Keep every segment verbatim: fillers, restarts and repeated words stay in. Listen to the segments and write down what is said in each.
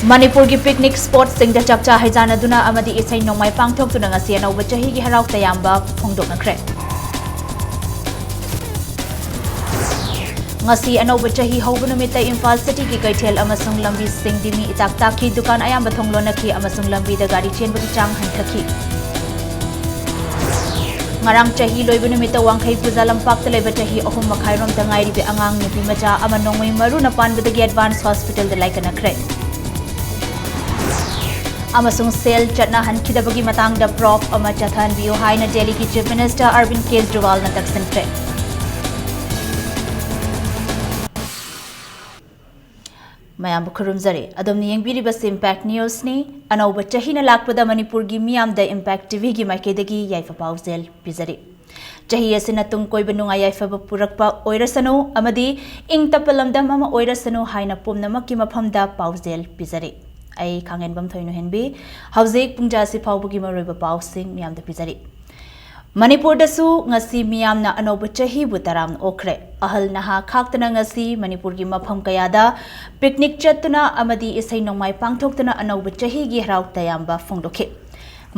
ꯃꯅꯤꯄꯨꯔꯒꯤ ꯄꯤꯛꯅꯤꯛ ꯁ꯭ꯄꯣꯠꯁꯤꯡꯗ ꯆꯥꯛꯆꯥ ꯍꯩꯖꯥꯟꯅꯗꯨꯅ ꯑꯃꯗꯤ ꯏꯁꯩ ꯅꯣꯡꯃꯥꯏ ꯄꯥꯡꯊꯣꯛꯇꯨꯅ ꯉꯁꯤ ꯑꯅꯧꯕ ꯆꯍꯤꯒꯤ ꯍꯔꯥꯎ ꯇꯌꯥꯝꯕ ꯐꯣꯡꯗꯣꯛꯅꯈ꯭ꯔꯦ꯫ ꯉꯁꯤ ꯑꯅꯧꯕ ꯆꯍꯤ ꯍꯧꯕ ꯅꯨꯃꯤꯠꯇ ꯏꯝꯐꯥꯜ ꯁꯤꯇꯤꯒꯤ ꯀꯩꯊꯦꯜ ꯑꯃꯁꯨꯡ ꯂꯝꯕꯤꯁꯤꯡꯗꯤ ꯃꯤ ꯏꯇꯥꯛ ꯇꯥꯛꯈꯤ, ꯗꯨꯀꯥꯟ ꯑꯌꯥꯝꯕ ꯊꯣꯡ ꯂꯣꯟꯅꯈꯤ ꯑꯃꯁꯨꯡ ꯂꯝꯕꯤꯗ ꯒꯥꯔꯤ ꯆꯦꯟꯕꯒꯤ ꯆꯥꯡ ꯍꯟꯊꯈꯤ꯫ ꯉꯔꯥꯡ ꯆꯍꯤ ꯂꯣꯏꯕ ꯅꯨꯃꯤꯠꯇ ꯋꯥꯡꯈꯩ ꯄꯨꯖꯥ ꯂꯝꯄꯥꯛꯇ ꯂꯩꯕ ꯆꯍꯤ ꯑꯍꯨꯝ ꯃꯈꯥꯏꯔꯣꯝꯇ ꯉꯥꯏꯔꯤꯕꯤ ꯑꯉꯥꯡ ꯅꯨꯄꯤ ꯃꯆꯥ ꯑꯃ ꯅꯣꯡꯃꯩ ꯃꯔꯨꯅ ꯄꯥꯟꯕꯗꯒꯤ ꯑꯦꯗꯚꯥꯟꯁ ꯍꯣꯁꯄꯤꯇꯥꯜꯗ ꯂꯥꯏꯀꯠꯅꯈ꯭ꯔꯦ꯫ ꯑꯃꯁꯨꯡ ꯁꯦꯜ ꯆꯠꯅꯍꯟꯈꯤꯗꯕꯒꯤ ꯃꯇꯥꯡꯗ ꯄ꯭ꯔꯣꯞ ꯑꯃ ꯆꯠꯊꯍꯟꯕꯤꯌꯨ ꯍꯥꯏꯅ ꯗꯦꯜꯂꯤꯒꯤ ꯆꯤꯐ ꯃꯤꯅꯤꯁꯇꯔ ꯑꯔꯕꯤꯟ ꯀꯦꯖꯔꯤꯋꯥꯜꯅ ꯇꯛꯁꯤꯟꯈ꯭ꯔꯦ꯫ ꯃꯌꯥꯝꯕꯨ ꯈꯨꯔꯨꯝꯖꯔꯤ꯫ ꯑꯗꯣꯝꯅ ꯌꯦꯡꯕꯤꯔꯤꯕꯁꯤ ꯏꯝꯄꯦꯛ ꯅ꯭ꯌꯨꯁꯅꯤ꯫ ꯑꯅꯧꯕ ꯆꯍꯤꯅ ꯂꯥꯛꯄꯗ ꯃꯅꯤꯄꯨꯔꯒꯤ ꯃꯤꯌꯥꯝꯗ ꯏꯝꯄꯦꯛ ꯇꯤꯚꯤꯒꯤ ꯃꯥꯏꯀꯩꯗꯒꯤ ꯌꯥꯏꯐ ꯄꯥꯎꯖꯦꯜ ꯄꯤꯖꯔꯤ꯫ ꯆꯍꯤ ꯑꯁꯤꯅ ꯇꯨꯡ ꯀꯣꯏꯕ ꯅꯨꯡꯉꯥꯏ ꯌꯥꯏꯐꯕ ꯄꯨꯔꯛꯄ ꯑꯣꯏꯔꯁꯅꯨ ꯑꯃꯗꯤ ꯏꯪ ꯇꯞꯄ ꯂꯝꯗꯝ ꯑꯃ ꯑꯣꯏꯔꯁꯅꯨ ꯍꯥꯏꯅ ꯄꯨꯝꯅꯃꯛꯀꯤ ꯃꯐꯝꯗ ꯄꯥꯎꯖꯦꯜ ꯄꯤꯖꯔꯤ꯫ ꯑꯩ ꯈꯥꯡꯉꯦꯟꯕꯝ ꯊꯣꯏꯅꯨꯍꯦꯟꯕꯤ꯫ ꯍꯧꯖꯤꯛ ꯄꯨꯡ ꯇꯔꯥꯁꯤ ꯐꯥꯎꯕꯒꯤ ꯃꯔꯨꯑꯣꯏꯕ ꯄꯥꯎꯁꯤꯡ ꯃꯤꯌꯥꯝꯗ ꯄꯤꯖꯔꯤ꯫ ꯃꯅꯤꯄꯨꯔꯗꯁꯨ ꯉꯁꯤ ꯃꯤꯌꯥꯝꯅ ꯑꯅꯧꯕ ꯆꯍꯤꯕꯨ ꯇꯔꯥꯝꯅ ꯑꯣꯛꯈ꯭ꯔꯦ꯫ ꯑꯍꯜ ꯅꯍꯥ ꯈꯥꯛꯇꯅ ꯉꯁꯤ ꯃꯅꯤꯄꯨꯔꯒꯤ ꯃꯐꯝ ꯀꯌꯥꯗ ꯄꯤꯛꯅꯤꯛ ꯆꯠꯇꯨꯅ ꯑꯃꯗꯤ ꯏꯁꯩ ꯅꯣꯡꯃꯥꯏ ꯄꯥꯡꯊꯣꯛꯇꯨꯅ ꯑꯅꯧꯕ ꯆꯍꯤꯒꯤ ꯍꯔꯥꯎ ꯇꯌꯥꯝꯕ ꯐꯣꯡꯗꯣꯛꯈꯤ꯫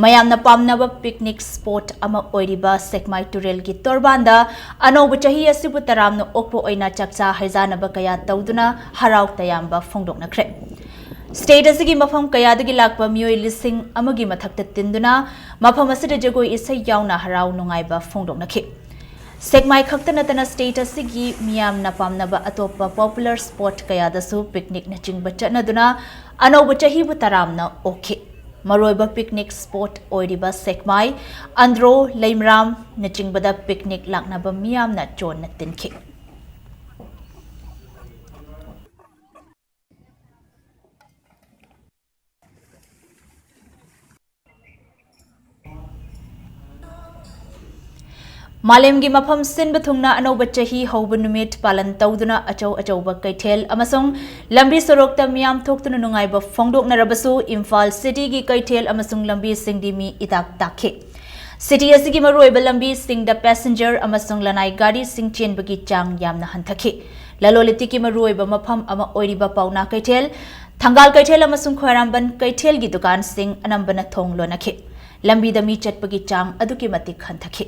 ꯃꯌꯥꯝꯅ ꯄꯥꯝꯅꯕ ꯄꯤꯛꯅꯤꯛ ꯁ꯭ꯄꯣꯠ ꯑꯃ ꯑꯣꯏꯔꯤꯕ ꯁꯦꯛꯃꯥꯏ ꯇꯨꯔꯦꯜꯒꯤ ꯇꯣꯔꯕꯥꯟꯗ ꯑꯅꯧꯕ ꯆꯍꯤ ꯑꯁꯤꯕꯨ ꯇꯔꯥꯝꯅ ꯑꯣꯛꯄ ꯑꯣꯏꯅ ꯆꯥꯛꯆꯥ ꯍꯩꯖꯥꯅꯕ ꯀꯌꯥ ꯇꯧꯗꯨꯅ ꯍꯔꯥꯎ ꯇꯌꯥꯝꯕ ꯐꯣꯡꯗꯣꯛꯅꯈ꯭ꯔꯦ꯫ ꯁ꯭ꯇꯦꯠ ꯑꯁꯤꯒꯤ ꯃꯐꯝ ꯀꯌꯥꯗꯒꯤ ꯂꯥꯛꯄ ꯃꯤꯑꯣꯏ ꯂꯤꯁꯤꯡ ꯑꯃꯒꯤ ꯃꯊꯛꯇ ꯇꯤꯟꯗꯨꯅ ꯃꯐꯝ ꯑꯁꯤꯗ ꯖꯒꯣꯏ ꯏꯁꯩ ꯌꯥꯎꯅ ꯍꯔꯥꯎ ꯅꯨꯡꯉꯥꯏꯕ ꯐꯣꯡꯗꯣꯛꯅꯈꯤ꯫ ꯁꯦꯛꯃꯥꯏ ꯈꯛꯇ ꯅꯠꯇꯅ ꯁ꯭ꯇꯦꯠ ꯑꯁꯤꯒꯤ ꯃꯤꯌꯥꯝꯅ ꯄꯥꯝꯅꯕ ꯑꯇꯣꯞꯄ ꯄꯣꯄꯨꯂꯔ ꯁ꯭ꯄꯣꯠ ꯀꯌꯥꯗꯁꯨ ꯄꯤꯛꯅꯤꯛꯅꯆꯤꯡꯕ ꯆꯠꯅꯗꯨꯅ ꯑꯅꯧꯕ ꯆꯍꯤꯕꯨ ꯇꯔꯥꯝꯅ ꯑꯣꯛꯈꯤ꯫ ꯃꯔꯨꯑꯣꯏꯕ ꯄꯤꯛꯅꯤꯛ ꯁ꯭ꯄꯣꯠ ꯑꯣꯏꯔꯤꯕ ꯁꯦꯛꯃꯥꯏ, ꯑꯟꯗ꯭ꯔꯣ, ꯂꯩꯃꯔꯥꯝꯅꯆꯤꯡꯕꯗ ꯄꯤꯛꯅꯤꯛ ꯂꯥꯛꯅꯕ ꯃꯤꯌꯥꯝꯅ ꯆꯣꯟꯅ ꯇꯤꯟꯈꯤ꯫ ꯃꯥꯂꯦꯝꯒꯤ ꯃꯐꯝ ꯁꯤꯟꯕ ꯊꯨꯡꯅ ꯑꯅꯧꯕ ꯆꯍꯤ ꯍꯧꯕ ꯅꯨꯃꯤꯠ ꯄꯥꯂꯟ ꯇꯧꯗꯨꯅ ꯑꯆꯧ ꯑꯆꯧꯕ ꯀꯩꯊꯦꯜ ꯑꯃꯁꯨꯡ ꯂꯝꯕꯤ ꯁꯣꯔꯣꯛꯇ ꯃꯤꯌꯥꯝ ꯊꯣꯛꯇꯨꯅ ꯅꯨꯡꯉꯥꯏꯕ ꯐꯣꯡꯗꯣꯛꯅꯔꯕꯁꯨ ꯏꯝꯐꯥꯜ ꯁꯤꯇꯤꯒꯤ ꯀꯩꯊꯦꯜ ꯑꯃꯁꯨꯡ ꯂꯝꯕꯤꯁꯤꯡꯗꯤ ꯃꯤ ꯏꯇꯥꯛ ꯇꯥꯛꯈꯤ꯫ ꯁꯤꯇꯤ ꯑꯁꯤꯒꯤ ꯃꯔꯨꯑꯣꯏꯕ ꯂꯝꯕꯤꯁꯤꯡꯗ ꯄꯦꯁꯦꯟꯖꯔ ꯑꯃꯁꯨꯡ ꯂꯅꯥꯏ ꯒꯥꯔꯤꯁꯤꯡ ꯆꯦꯟꯕꯒꯤ ꯆꯥꯡ ꯌꯥꯝꯅ ꯍꯟꯊꯈꯤ꯫ ꯂꯂꯣꯟ ꯏꯇꯤꯛꯀꯤ ꯃꯔꯨꯑꯣꯏꯕ ꯃꯐꯝ ꯑꯃ ꯑꯣꯏꯔꯤꯕ ꯄꯥꯎꯅꯥ ꯀꯩꯊꯦꯜ, ꯊꯪꯒꯥꯜ ꯀꯩꯊꯦꯜ ꯑꯃꯁꯨꯡ ꯈ꯭ꯋꯥꯏꯔꯝꯕꯟ ꯀꯩꯊꯦꯜꯒꯤ ꯗꯨꯀꯥꯟꯁꯤꯡ ꯑꯅꯝꯕꯅ ꯊꯣꯡ ꯂꯣꯟꯅꯈꯤ꯫ ꯂꯝꯕꯤꯗ ꯃꯤ ꯆꯠꯄꯒꯤ ꯆꯥꯡ ꯑꯗꯨꯛꯀꯤ ꯃꯇꯤꯛ ꯍꯟꯊꯈꯤ꯫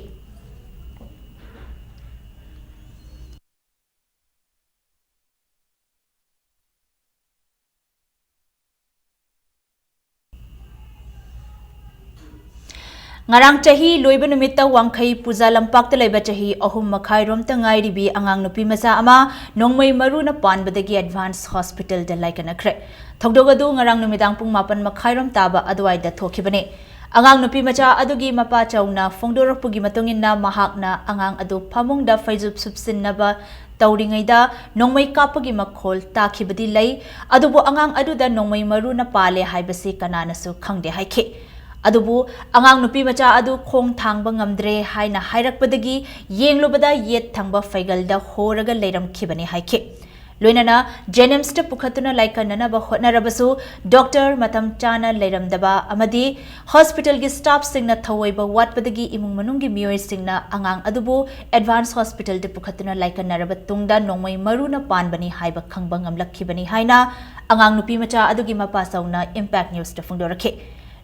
ꯉꯔꯥꯡ ꯆꯍꯤ ꯂꯣꯏꯕ ꯅꯨꯃꯤꯠꯇ ꯋꯥꯡꯈꯩ ꯄꯨꯖꯥ ꯂꯝꯄꯥꯛꯇ ꯂꯩꯕ ꯆꯍꯤ ꯑꯍꯨꯝ ꯃꯈꯥꯏꯔꯣꯝꯇ ꯉꯥꯏꯔꯤꯕꯤ ꯑꯉꯥꯡ ꯅꯨꯄꯤ ꯃꯆꯥ ꯑꯃ ꯅꯣꯡꯃꯩ ꯃꯔꯨꯅ ꯄꯥꯟꯕꯗꯒꯤ ꯑꯦꯗꯚꯥꯟꯁ ꯍꯣꯁꯄꯤꯇꯥꯜꯗ ꯂꯥꯏꯀꯠꯅꯈ꯭ꯔꯦ꯫ ꯊꯧꯗꯣꯛ ꯑꯗꯨ ꯉꯔꯥꯡ ꯅꯨꯃꯤꯗꯥꯡ ꯄꯨꯡ ꯃꯥꯄꯟ ꯃꯈꯥꯏꯔꯣꯝ ꯇꯥꯕ ꯑꯗꯨꯋꯥꯏꯗ ꯊꯣꯛꯈꯤꯕꯅꯤ꯫ ꯑꯉꯥꯡ ꯅꯨꯄꯤ ꯃꯆꯥ ꯑꯗꯨꯒꯤ ꯃꯄꯥ ꯆꯧꯅ ꯐꯣꯡꯗꯣꯔꯛꯄꯒꯤ ꯃꯇꯨꯡ ꯏꯟꯅ, ꯃꯍꯥꯛꯅ ꯑꯉꯥꯡ ꯑꯗꯨ ꯐꯃꯨꯡꯗ ꯐꯩꯖꯨꯞ ꯁꯨꯞꯆꯤꯟꯅꯕ ꯇꯧꯔꯤꯉꯩꯗ ꯅꯣꯡꯃꯩ ꯀꯥꯞꯄꯒꯤ ꯃꯈꯣꯜ ꯇꯥꯈꯤꯕꯗꯤ ꯂꯩ, ꯑꯗꯨꯕꯨ ꯑꯉꯥꯡ ꯑꯗꯨꯗ ꯅꯣꯡꯃꯩ ꯃꯔꯨꯅ ꯄꯥꯜꯂꯦ ꯍꯥꯏꯕꯁꯤ ꯀꯅꯥꯅꯁꯨ ꯈꯪꯗꯦ ꯍꯥꯏꯈꯤ꯫ ꯑꯗꯨꯕꯨ ꯑꯉꯥꯡ ꯅꯨꯄꯤ ꯃꯆꯥ ꯑꯗꯨ ꯈꯣꯡ ꯊꯥꯡꯕ ꯉꯝꯗ꯭ꯔꯦ ꯍꯥꯏꯅ ꯍꯥꯏꯔꯛꯄꯗꯒꯤ ꯌꯦꯡꯂꯨꯕꯗ ꯌꯦꯠ ꯊꯪꯕ ꯐꯩꯒꯜꯗ ꯍꯣꯔꯒ ꯂꯩꯔꯝꯈꯤꯕꯅꯤ ꯍꯥꯏꯈꯤ꯫ ꯂꯣꯏꯅꯅ ꯖꯦꯅꯤꯝꯁꯇ ꯄꯨꯈꯠꯇꯨꯅ ꯂꯥꯏꯀꯠꯅꯅꯕ ꯍꯣꯠꯅꯔꯕꯁꯨ ꯗꯣꯛꯇꯔ ꯃꯇꯝ ꯆꯥꯅ ꯂꯩꯔꯝꯗꯕ ꯑꯃꯗꯤ ꯍꯣꯁꯄꯤꯇꯥꯜꯒꯤ ꯁ꯭ꯇꯥꯐꯁꯤꯡꯅ ꯊꯧꯑꯣꯏꯕ ꯋꯥꯠꯄꯗꯒꯤ ꯏꯃꯨꯡ ꯃꯅꯨꯡꯒꯤ ꯃꯤꯑꯣꯏꯁꯤꯡꯅ ꯑꯉꯥꯡ ꯑꯗꯨꯕꯨ ꯑꯦꯗꯚꯥꯟꯁ ꯍꯣꯁꯄꯤꯇꯥꯜꯗ ꯄꯨꯈꯠꯇꯨꯅ ꯂꯥꯏꯀꯠꯅꯔꯕ ꯇꯨꯡꯗ ꯅꯣꯡꯃꯩ ꯃꯔꯨꯅ ꯄꯥꯟꯕꯅꯤ ꯍꯥꯏꯕ ꯈꯪꯕ ꯉꯝꯂꯛꯈꯤꯕꯅꯤ ꯍꯥꯏꯅ ꯑꯉꯥꯡ ꯅꯨꯄꯤ ꯃꯆꯥ ꯑꯗꯨꯒꯤ ꯃꯄꯥ ꯆꯧꯅ ꯏꯝꯄꯦꯛ ꯅ꯭ꯌꯨꯁꯇ ꯐꯣꯡꯗꯣꯔꯛꯈꯤ꯫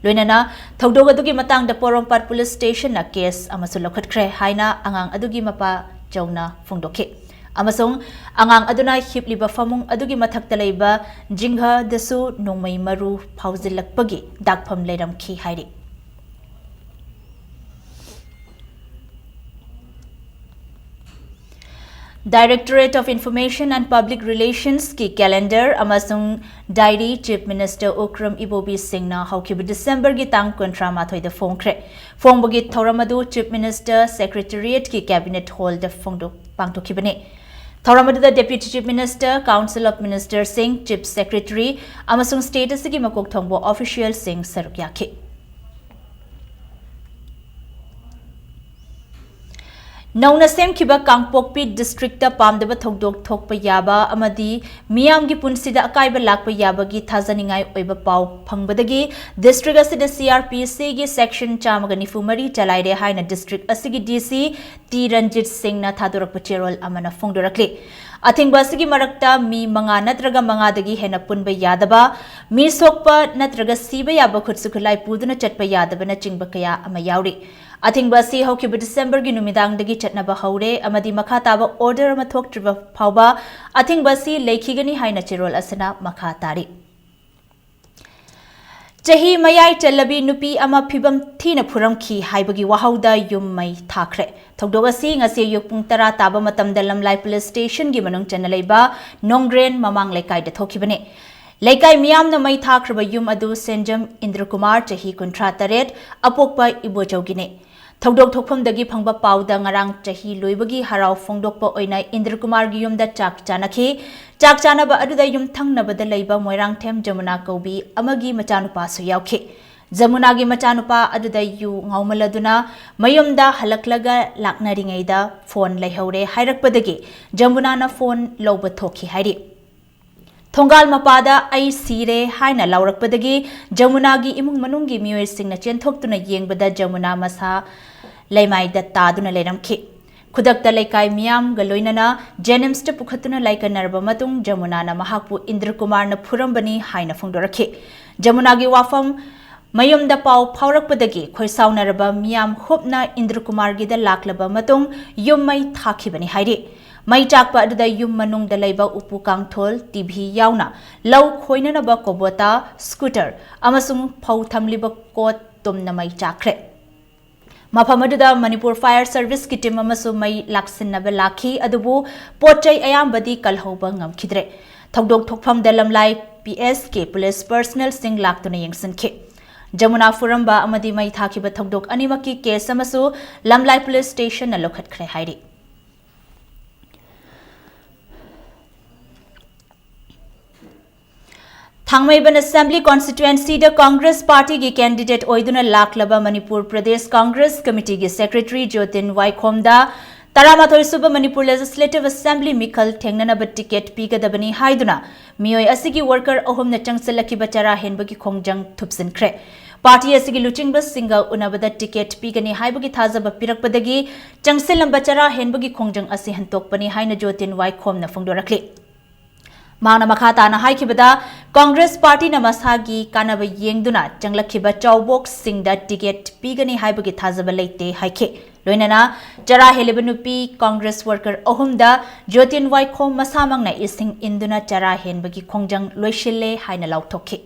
ꯂꯣꯏꯅꯅ ꯊꯧꯗꯣꯛ ꯑꯗꯨꯒꯤ ꯃꯇꯥꯡꯗ ꯄꯣꯔꯣꯝꯄꯥꯠ ꯄꯨꯂꯤꯁ ꯁ꯭ꯇꯦꯁꯟꯅ ꯀꯦꯁ ꯑꯃꯁꯨ ꯂꯧꯈꯠꯈ꯭ꯔꯦ ꯍꯥꯏꯅ ꯑꯉꯥꯡ ꯑꯗꯨꯒꯤ ꯃꯄꯥ ꯆꯧꯅ ꯐꯣꯡꯗꯣꯛꯈꯤ꯫ ꯑꯃꯁꯨꯡ ꯑꯉꯥꯡ ꯑꯗꯨꯅ ꯍꯤꯞꯂꯤꯕ ꯐꯃꯨꯡ ꯑꯗꯨꯒꯤ ꯃꯊꯛꯇ ꯂꯩꯕ ꯖꯤꯡꯒꯗꯁꯨ ꯅꯣꯡꯃꯩ ꯃꯔꯨ ꯐꯥꯎꯖꯤꯜꯂꯛꯄꯒꯤ ꯗꯥꯛꯐꯝ ꯂꯩꯔꯝꯈꯤ ꯍꯥꯏꯔꯤ꯫ Directorate of Information and Public Relationsꯀꯤ calendar ꯑꯃꯁꯨꯡ diary Chief Minister ꯑꯣꯀ꯭ꯔꯝ ꯏꯕꯣꯕꯤ ꯁꯤꯡꯅ ꯍꯧꯈꯤꯕ ꯗꯤꯁꯦꯝꯕꯔꯒꯤ ꯇꯥꯡ ꯀꯨꯟꯊ꯭ꯔꯥ ꯃꯥꯊꯣꯏꯗ ꯐꯣꯡꯈ꯭ꯔꯦ꯫ ꯐꯣꯡꯕꯒꯤ ꯊꯧꯔꯝ ꯑꯗꯨ Chief Minister Secretariatꯀꯤ Cabinet Hallꯗ ꯐꯣꯡꯗꯣꯛ-, ꯄꯥꯡꯊꯣꯛꯈꯤꯕꯅꯤ꯫ ꯊꯧꯔꯝ ꯑꯗꯨꯗ Deputy Chief Minister, Council of Ministerꯁꯤꯡ, Chief Secretary ꯑꯃꯁꯨꯡ state ꯑꯁꯤꯒꯤ ꯃꯀꯣꯛ ꯊꯣꯡꯕ officialꯁꯤꯡ ꯁꯔꯨꯛ ꯌꯥꯈꯤ꯫ ꯅꯧꯅ ꯁꯦꯝꯈꯤꯕ ꯀꯥꯡꯄꯣꯛꯄꯤ districtꯇ ꯄꯥꯝꯗꯕ ꯊꯧꯗꯣꯛ ꯊꯣꯛꯄ ꯌꯥꯕ ꯑꯃꯗꯤ ꯃꯤꯌꯥꯝꯒꯤ ꯄꯨꯟꯁꯤꯗ ꯑꯀꯥꯏꯕ ꯂꯥꯛꯄ ꯌꯥꯕꯒꯤ ꯊꯥꯖꯅꯤꯡꯉꯥꯏ ꯑꯣꯏꯕ ꯄꯥꯎ ꯐꯪꯕꯗꯒꯤ district ꯑꯁꯤꯗ CRPCꯒꯤ section ꯆꯥꯝꯃꯒ ꯅꯤꯐꯨ ꯃꯔꯤ ꯆꯂꯥꯏꯔꯦ ꯍꯥꯏꯅ district ꯑꯁꯤꯒꯤ DC ꯇꯤ ꯔꯟꯖꯤꯠ ꯁꯤꯡꯅ ꯊꯥꯗꯣꯔꯛꯄ ꯆꯦꯔꯣꯜ ꯑꯃꯅ ꯐꯣꯡꯗꯣꯔꯛꯂꯤ꯫ ꯑꯊꯤꯡꯕ ꯑꯁꯤꯒꯤ ꯃꯔꯛꯇ ꯃꯤ ꯃꯉꯥ ꯅꯠꯇ꯭ꯔꯒ ꯃꯉꯥꯗꯒꯤ ꯍꯦꯟꯅ ꯄꯨꯟꯕ ꯌꯥꯗꯕ, ꯃꯤ ꯁꯣꯛꯄ ꯅꯠꯇ꯭ꯔꯒ ꯁꯤꯕ ꯌꯥꯕ ꯈꯨꯠꯁꯨ ꯈꯨꯠꯂꯥꯏ ꯄꯨꯗꯨꯅ ꯆꯠꯄ ꯌꯥꯗꯕꯅꯆꯤꯡꯕ ꯀꯌꯥ ꯑꯃ ꯌꯥꯎꯔꯤ꯫ ꯑꯊꯤꯡꯕ ꯑꯁꯤ ꯍꯧꯈꯤꯕ ꯗꯤꯁꯦꯝꯕꯔꯒꯤ ꯅꯨꯃꯤꯗꯥꯡꯗꯒꯤ ꯆꯠꯅꯕ ꯍꯧꯔꯦ ꯑꯃꯗꯤ ꯃꯈꯥ ꯇꯥꯕ ꯑꯣꯔꯗꯔ ꯑꯃ ꯊꯣꯛꯇ꯭ꯔꯤꯕ ꯐꯥꯎꯕ ꯑꯊꯤꯡꯕ ꯑꯁꯤ ꯂꯩꯈꯤꯒꯅꯤ ꯍꯥꯏꯅ ꯆꯦꯔꯣꯜ ꯑꯁꯤꯅ ꯃꯈꯥ ꯇꯥꯔꯤ꯫ ꯆꯍꯤ ꯃꯌꯥꯏ ꯆꯜꯂꯕꯤ ꯅꯨꯄꯤ ꯑꯃ ꯐꯤꯕꯝ ꯊꯤꯅ ꯐꯨꯔꯝꯈꯤ ꯍꯥꯏꯕꯒꯤ ꯋꯥꯍꯧꯗ ꯌꯨꯝ ꯃꯩ ꯊꯥꯈ꯭ꯔꯦ꯫ ꯊꯧꯗꯣꯛ ꯑꯁꯤ ꯉꯁꯤ ꯑꯌꯨꯛ ꯄꯨꯡ ꯇꯔꯥ ꯇꯥꯕ ꯃꯇꯝꯗ ꯂꯝꯂꯥꯏ ꯄꯨꯂꯤꯁ ꯁ꯭ꯇꯦꯁꯟꯒꯤ ꯃꯅꯨꯡ ꯆꯟꯅ ꯂꯩꯕ ꯅꯣꯡꯒ꯭ꯔꯦꯟ ꯃꯃꯥꯡ ꯂꯩꯀꯥꯏꯗ ꯊꯣꯛꯈꯤꯕꯅꯤ꯫ ꯂꯩꯀꯥꯏ ꯃꯤꯌꯥꯝꯅ ꯃꯩ ꯊꯥꯈ꯭ꯔꯕ ꯌꯨꯝ ꯑꯗꯨ ꯁꯦꯟꯖꯝ ꯏꯟꯗ꯭ꯔꯀꯨꯃꯥꯔ, ꯆꯍꯤ ꯀꯨꯟꯊ꯭ꯔꯥ ꯇꯔꯦꯠ, ꯑꯄꯣꯛꯄ ꯏꯕꯣꯆꯧꯒꯤꯅꯤ꯫ ꯊꯧꯗꯣꯛ ꯊꯣꯛꯐꯝꯗꯒꯤ ꯐꯪꯕ ꯄꯥꯎꯗ ꯉꯔꯥꯡ ꯆꯍꯤ ꯂꯣꯏꯕꯒꯤ ꯍꯔꯥꯎ ꯐꯣꯡꯗꯣꯛꯄ ꯑꯣꯏꯅ ꯏꯟꯗ꯭ꯔꯀꯨꯃꯥꯔꯒꯤ ꯌꯨꯝꯗ ꯆꯥꯛ ꯆꯥꯅꯈꯤ꯫ ꯆꯥꯛ ꯆꯥꯅꯕ ꯑꯗꯨꯗ ꯌꯨꯝꯊꯪꯅꯕꯗ ꯂꯩꯕ ꯃꯣꯏꯔꯥꯡꯊꯦꯝ ꯖꯃꯨꯅꯥ ꯀꯧꯕꯤ ꯑꯃꯒꯤ ꯃꯆꯥꯅꯨꯄꯥꯁꯨ ꯌꯥꯎꯈꯤ꯫ ꯖꯃꯨꯅꯥꯒꯤ ꯃꯆꯥꯅꯨꯄꯥ ꯑꯗꯨꯗ ꯌꯨ ꯉꯥꯎꯃꯜꯂꯗꯨꯅ ꯃꯌꯨꯝꯗ ꯍꯜꯂꯛꯂꯒ ꯂꯥꯛꯅꯔꯤꯉꯩꯗ ꯐꯣꯟ ꯂꯩꯍꯧꯔꯦ ꯍꯥꯏꯔꯛꯄꯗꯒꯤ ꯖꯃꯨꯅꯥꯅ ꯐꯣꯟ ꯂꯧꯕ ꯊꯣꯛꯈꯤ ꯍꯥꯏꯔꯤ꯫ ꯊꯣꯡꯒꯥꯜ ꯃꯄꯥꯗ "ꯑꯩ ꯁꯤꯔꯦ" ꯍꯥꯏꯅ ꯂꯥꯎꯔꯛꯄꯗꯒꯤ ꯖꯃꯨꯅꯥꯒꯤ ꯏꯃꯨꯡ ꯃꯅꯨꯡꯒꯤ ꯃꯤꯑꯣꯏꯁꯤꯡꯅ ꯆꯦꯟꯊꯣꯛꯇꯨꯅ ꯌꯦꯡꯕꯗ ꯖꯃꯨꯅꯥ ꯃꯁꯥ ꯂꯩꯃꯥꯏꯗ ꯇꯥꯗꯨꯅ ꯂꯩꯔꯝꯈꯤ꯫ ꯈꯨꯗꯛꯇ ꯂꯩꯀꯥꯏ ꯃꯤꯌꯥꯝꯒ ꯂꯣꯏꯅꯅ ꯖꯦꯅꯤꯝꯁꯇ ꯄꯨꯈꯠꯇꯨꯅ ꯂꯥꯏꯀꯠꯅꯔꯕ ꯃꯇꯨꯡ ꯖꯃꯨꯅꯥꯅ ꯃꯍꯥꯛꯄꯨ ꯏꯟꯗ꯭ꯔꯀꯨꯃꯥꯔꯅ ꯐꯨꯔꯝꯕꯅꯤ ꯍꯥꯏꯅ ꯐꯣꯡꯗꯣꯔꯛꯈꯤ꯫ ꯖꯃꯨꯅꯥꯒꯤ ꯋꯥꯐꯝ ꯃꯌꯨꯝꯗ ꯄꯥꯎ ꯐꯥꯎꯔꯛꯄꯗꯒꯤ ꯈꯣꯏꯁꯥꯎꯅꯔꯕ ꯃꯤꯌꯥꯝ ꯍꯨꯞꯅ ꯏꯟꯗ꯭ꯔꯀꯨꯃꯥꯔꯒꯤꯗ ꯂꯥꯛꯂꯕ ꯃꯇꯨꯡ ꯌꯨꯝ ꯃꯩ ꯊꯥꯈꯤꯕꯅꯤ ꯍꯥꯏꯔꯤ꯫ ꯃꯩ ꯆꯥꯛꯄ ꯑꯗꯨꯗ ꯌꯨꯝ ꯃꯅꯨꯡꯗ ꯂꯩꯕ ꯎꯄꯨ ꯀꯥꯡꯊꯣꯜ, ꯇꯤ ꯚꯤ ꯌꯥꯎꯅ ꯂꯧ ꯈꯣꯏꯅꯅꯕ ꯀꯣꯕꯣꯇꯥ, ꯁ꯭ꯀꯨꯇꯔ ꯑꯃꯁꯨꯡ ꯐꯧ ꯊꯝꯂꯤꯕ ꯀꯣꯠ ꯇꯨꯝꯅ ꯃꯩ ꯆꯥꯛꯈ꯭ꯔꯦ꯫ ꯃꯐꯝ ꯑꯗꯨꯗ ꯃꯅꯤꯄꯨꯔ ꯐꯥꯌꯔ ꯁꯔꯚꯤꯁꯀꯤ ꯇꯤꯝ ꯑꯃꯁꯨ ꯃꯩ ꯂꯥꯛꯁꯤꯟꯅꯕ ꯂꯥꯛꯈꯤ, ꯑꯗꯨꯕꯨ ꯄꯣꯠ ꯆꯩ ꯑꯌꯥꯝꯕꯗꯤ ꯀꯜꯍꯧꯕ ꯉꯝꯈꯤꯗ꯭ꯔꯦ꯫ ꯊꯧꯗꯣꯛ ꯊꯣꯛꯐꯝꯗ ꯂꯝꯂꯥꯏ ꯄꯤ ꯑꯦꯁ ꯀꯦ ꯄꯨꯂꯤꯁ ꯄꯔꯁꯅꯦꯜꯁꯤꯡ ꯂꯥꯛꯇꯨꯅ ꯌꯦꯡꯁꯤꯟꯈꯤ꯫ ꯖꯃꯨꯅꯥ ꯐꯨꯔꯝꯕ ꯑꯃꯗꯤ ꯃꯩ ꯊꯥꯈꯤꯕ ꯊꯧꯗꯣꯛ ꯑꯅꯤꯃꯛꯀꯤ ꯀꯦꯁ ꯑꯃꯁꯨ ꯂꯝꯂꯥꯏ ꯄꯨꯂꯤꯁ ꯁ꯭ꯇꯦꯁꯟꯅ ꯂꯧꯈꯠꯈ꯭ꯔꯦ ꯍꯥꯏꯔꯤ꯫ ꯊꯥꯡꯃꯩꯕꯟ ꯑꯦꯁꯦꯝꯕ꯭ꯂꯤ ꯀꯣꯟꯁꯇꯤꯇ꯭ꯋꯦꯟꯁꯤꯗ ꯀꯣꯡꯒ꯭ꯔꯦꯁ ꯄꯥꯔꯇꯤꯒꯤ ꯀꯦꯟꯗꯤꯗꯦꯠ ꯑꯣꯏꯗꯨꯅ ꯂꯥꯛꯂꯕ ꯃꯅꯤꯄꯨꯔ ꯄ꯭ꯔꯗꯦꯁ ꯀꯣꯡꯒ꯭ꯔꯦꯁ ꯀꯃꯤꯇꯤꯒꯤ ꯁꯦꯀ꯭ꯔꯦꯇꯔꯤ ꯖꯣꯇꯤꯟ ꯋꯥꯏꯈꯣꯝꯗ ꯇꯔꯥꯃꯥꯊꯣꯏ ꯁꯨꯕ ꯃꯅꯤꯄꯨꯔ ꯂꯦꯖꯤꯁꯂꯦꯇꯤꯚ ꯑꯦꯁꯦꯝꯕ꯭ꯂꯤ ꯃꯤꯈꯜ ꯊꯦꯡꯅꯅꯕ ꯇꯤꯀꯦꯠ ꯄꯤꯒꯗꯕꯅꯤ ꯍꯥꯏꯗꯨꯅ ꯃꯤꯑꯣꯏ ꯑꯁꯤꯒꯤ ꯋꯥꯔꯀꯔ ꯑꯍꯨꯝꯅ ꯆꯪꯁꯤꯜꯂꯛꯈꯤꯕ ꯆꯔꯥ ꯍꯦꯟꯕꯒꯤ ꯈꯣꯡꯖꯪ ꯊꯨꯞꯆꯤꯟꯈ꯭ꯔꯦ꯫ ꯄꯥꯔꯇꯤ ꯑꯁꯤꯒꯤ ꯂꯨꯆꯤꯡꯕꯁꯤꯡꯒ ꯎꯅꯕꯗ ꯇꯤꯀꯦꯠ ꯄꯤꯒꯅꯤ ꯍꯥꯏꯕꯒꯤ ꯊꯥꯖꯕ ꯄꯤꯔꯛꯄꯗꯒꯤ ꯆꯪꯁꯤꯜꯂꯝꯕ ꯆꯔꯥ ꯍꯦꯟꯕꯒꯤ ꯈꯣꯡꯖꯪ ꯑꯁꯤ ꯍꯟꯇꯣꯛꯄꯅꯤ ꯍꯥꯏꯅ ꯖꯣꯇꯤꯟ ꯋꯥꯏꯈꯣꯝꯅ ꯐꯣꯡꯗꯣꯔꯛꯂꯤ꯫ ꯃꯍꯥꯛꯅ ꯃꯈꯥ ꯇꯥꯅ ꯍꯥꯏꯈꯤꯕꯗ, ꯀꯣꯡꯒ꯭ꯔꯦꯁ ꯄꯥꯔꯇꯤꯅ ꯃꯁꯥꯒꯤ ꯀꯥꯟꯅꯕ ꯌꯦꯡꯗꯨꯅ ꯆꯪꯂꯛꯈꯤꯕ ꯆꯥꯎꯕꯣꯛꯁꯤꯡꯗ ꯇꯤꯀꯦꯠ ꯄꯤꯒꯅꯤ ꯍꯥꯏꯕꯒꯤ ꯊꯥꯖꯕ ꯂꯩꯇꯦ ꯍꯥꯏꯈꯤ꯫ ꯂꯣꯏꯅꯅ ꯆꯔꯥ ꯍꯦꯜꯂꯤꯕ ꯅꯨꯄꯤ ꯀꯣꯡꯒ꯭ꯔꯦꯁ ꯋꯥꯔꯀꯔ ꯑꯍꯨꯝꯗ ꯖꯣꯇꯤꯟ ꯋꯥꯏꯈꯣꯝ ꯃꯁꯥꯃꯛꯅ ꯏꯁꯤꯡ ꯏꯟꯗꯨꯅ ꯆꯔꯥ ꯍꯦꯟꯕꯒꯤ ꯈꯣꯡꯖꯪ ꯂꯣꯏꯁꯤꯜꯂꯦ ꯍꯥꯏꯅ ꯂꯥꯎꯊꯣꯛꯈꯤ꯫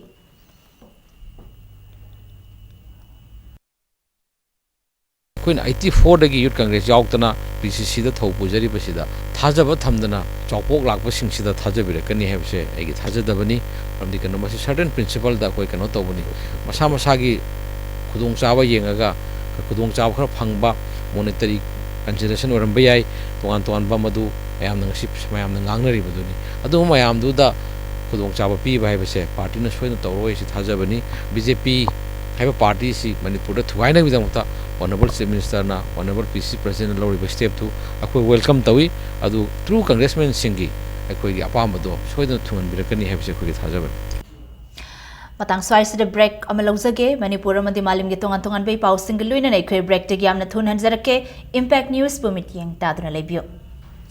ꯑꯩꯈꯣꯏꯅ ꯑꯩꯠꯇꯤ ꯐꯣꯔꯗꯒꯤ ꯌꯨꯠ ꯀꯪꯒ꯭ꯔꯦꯁ ꯌꯥꯎꯗꯅ ꯄꯤ ꯁꯤ ꯁꯤꯗ ꯊꯧ ꯄꯨꯖꯔꯤꯕꯁꯤꯗ ꯊꯥꯖꯕ ꯊꯝꯗꯅ ꯆꯥꯎꯄꯣꯛ ꯂꯥꯛꯄꯁꯤꯡꯁꯤꯗ ꯊꯥꯖꯕꯤꯔꯛꯀꯅꯤ ꯍꯥꯏꯕꯁꯦ ꯑꯩꯒꯤ ꯊꯥꯖꯗꯕꯅꯤ꯫ ꯃꯔꯝꯗꯤ ꯀꯩꯅꯣ, ꯃꯁꯤ ꯁꯔꯇꯦꯟ ꯄ꯭ꯔꯤꯟꯁꯤꯄꯜꯗ ꯑꯩꯈꯣꯏ ꯀꯩꯅꯣ ꯇꯧꯕꯅꯤ, ꯃꯁꯥ ꯃꯁꯥꯒꯤ ꯈꯨꯗꯣꯡꯆꯥꯕ ꯌꯦꯡꯉꯒ ꯈꯨꯗꯣꯡꯆꯥꯕ ꯈꯔ ꯐꯪꯕ, ꯃꯣꯅꯤꯇꯔꯤ ꯀꯟꯁꯤꯗꯔꯦꯁꯟ ꯑꯣꯏꯔꯝꯕ ꯌꯥꯏ, ꯇꯣꯉꯥꯟ ꯇꯣꯉꯥꯟꯕ ꯃꯗꯨ ꯃꯌꯥꯝꯅ ꯉꯁꯤ ꯃꯌꯥꯝꯅ ꯉꯥꯡꯅꯔꯤꯕꯗꯨꯅꯤ꯫ ꯑꯗꯨꯒꯨꯝꯕ ꯃꯌꯥꯝꯗꯨꯗ ꯈꯨꯗꯣꯡꯆꯥꯕ ꯄꯤꯕ ꯍꯥꯏꯕꯁꯦ ꯄꯥꯔꯇꯤꯅ ꯁꯣꯏꯗꯅ ꯇꯧꯔꯣꯏ ꯍꯥꯏꯁꯤ ꯊꯥꯖꯕꯅꯤ꯫ ꯕꯤ ꯖꯦ ꯄꯤ ꯍꯥꯏꯕ ꯄꯥꯔꯇꯤꯁꯤ ꯃꯅꯤꯄꯨꯔꯗ ꯊꯨꯒꯥꯏꯅꯕꯒꯤꯗꯃꯛꯇ ꯑꯣꯅꯔꯦꯕꯜ ꯆꯤꯐ ꯃꯤꯅꯤꯁꯇꯔꯅ, ꯑꯣꯅꯔꯦꯕꯜ ꯄꯤ ꯁꯤ ꯄ꯭ꯔꯁꯤꯗꯦꯟꯅ ꯂꯧꯔꯤꯕ ꯁ꯭ꯇꯦꯞꯇꯨ ꯑꯩꯈꯣꯏ ꯋꯦꯜꯀꯝ ꯇꯧꯏ꯫ ꯑꯗꯨ ꯇ꯭ꯔꯨ ꯀꯪꯒ꯭ꯔꯦꯁꯃꯦꯟꯁꯤꯡꯒꯤ ꯑꯩꯈꯣꯏꯒꯤ ꯑꯄꯥꯝꯕꯗꯣ ꯁꯣꯏꯗꯅ ꯊꯨꯡꯍꯟꯕꯤꯔꯛꯀꯅꯤ ꯍꯥꯏꯕꯁꯤ ꯑꯩꯈꯣꯏꯒꯤ ꯊꯥꯖꯕꯅꯤ꯫ ꯃꯇꯥꯡ ꯁ꯭ꯋꯥꯏꯁꯤꯗ ꯕ꯭ꯔꯦꯛ ꯑꯃ ꯂꯧꯖꯒꯦ꯫ ꯃꯅꯤꯄꯨꯔ ꯑꯃꯗꯤ ꯃꯥꯂꯦꯝꯒꯤ ꯇꯣꯉꯥꯟ ꯇꯣꯉꯥꯟꯕ ꯏ ꯄꯥꯎꯁꯤꯡꯒ ꯂꯣꯏꯅꯅ ꯑꯩꯈꯣꯏ ꯕ꯭ꯔꯦꯛꯇꯒꯤ ꯌꯥꯝꯅ ꯊꯨꯅ ꯍꯟꯖꯔꯛꯀꯦ꯫ ꯏꯝꯄꯦꯛ ꯅ꯭ꯌꯨꯁꯄꯨ ꯃꯤꯠꯌꯦꯡ ꯇꯥꯗꯨꯅ ꯂꯩꯕꯤꯌꯨ꯫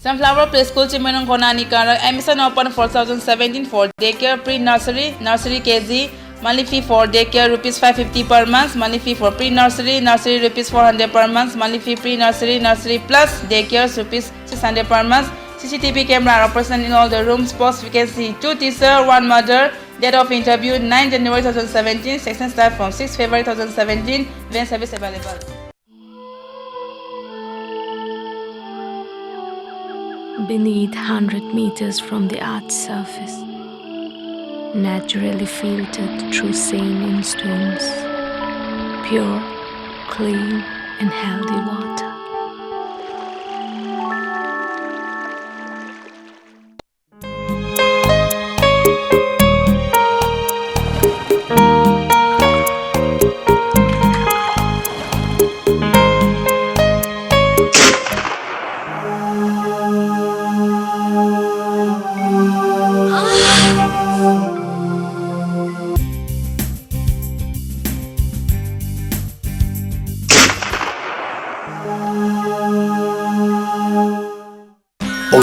Sunflower Preschool Chimainong Konani Karak, admission open for two thousand seventeen for daycare, pre-nursery, nursery K G, monthly fee for daycare rupees five fifty per month, monthly fee for pre-nursery, nursery rupees four hundred per month, monthly fee pre-nursery, nursery plus daycare rupees six hundred per month, C C T V camera are operational in all the rooms, post vacancy, two teacher, one mother, date of interview nine January two thousand seventeen, section start from six February two thousand seventeen, van service available. Beneath hundred meters from the earth's surface, naturally filtered through saline stones, pure, clean, and healthy water.